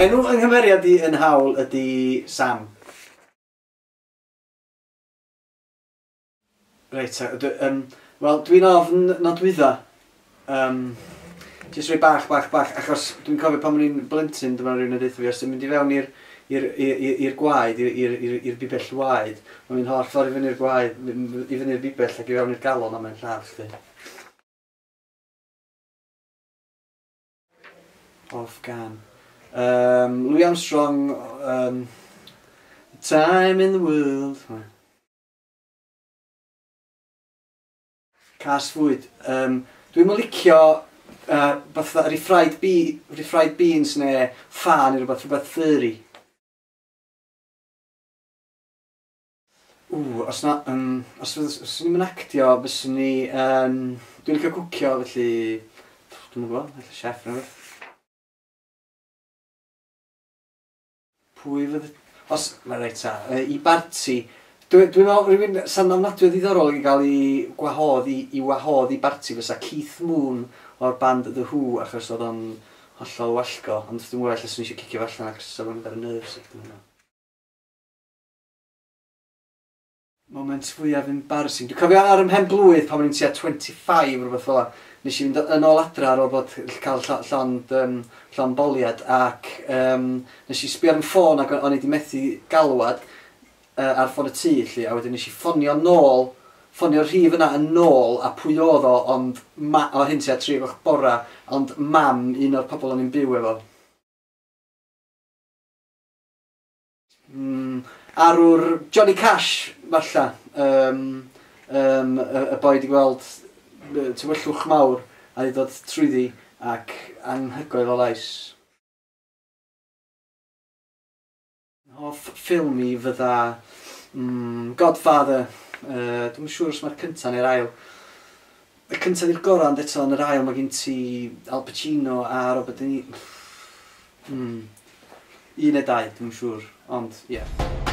Enw yng nghymeriad i yn Hawl ydy Sam. Reit, ta, wel, dwi'n ofn nodwydda. Jyst rhoi bach, bach, bach, achos dwi'n cofio pan o'n i'n blentyn, dyma rhywun yn deutha fi, os ti'n mynd i fewn i'r gwaed, i'r bibell waed, mae'n mynd holl ffordd i fyny'r gwaed, i fyny'r bibell ac i fewn i'r galon a mae'n lladd chdi. Hoff gân. Louis Armstrong, Time in the World. Cas fwyd. Dwi'm yn licio fatha refried beans neu ffa neu rhywbeth furry. Ww, os na, os fyswn i'n actio, fyswn i, dwi'n licio cwcio, felly, dwi'm yn gwybod, ella chef neu rhywbeth. Pwy fydd, os, mae reit ta, i barti, dwi'n meddwl rhywun sa'n ofnadwy o ddiddorol i gael ei gwahodd i wahodd i barti fysa Keith Moon o'r band The Who, achos oedd o'n hollol wallgo, ond dwi'n gwybod ella swn i eisiau cicio fo allan achos sa fo'n mynd ar y nerves. Moment fwyaf embarrassing. Dwi'n cofio ar 'y mhen blwydd pan o'n i'n tua 25 rhywbeth fel 'a. Nes i fynd yn ôl adra ar ôl bod cael llond boliad ac nes i sbio ar 'y ffôn ac o'n i wedi methu galwad ar ffôn y tŷ 'lly, a wedyn nes i ffonio nôl, ffonio'r rhif yna yn ôl, a pwy oedd o, ond o hyn tua 3 o'clock bora, ond mam un o'r pobl o'n i'n byw efo. Arwr Johnny Cash, falla. Y boi 'di gweld tywyllwch mawr a 'di dod trwyddi ac anhygoel o lais. Hoff ffilm i fydda Godfather. Dwi'm yn siŵr os mae'r cyntaf neu'r ail. Y cyntaf 'di'r gorau, ond eto yn yr ail mae gen ti Al Pacino a Robert De Niro. Un neu dau, dwi'm yn siŵr, ond ie. Yeah.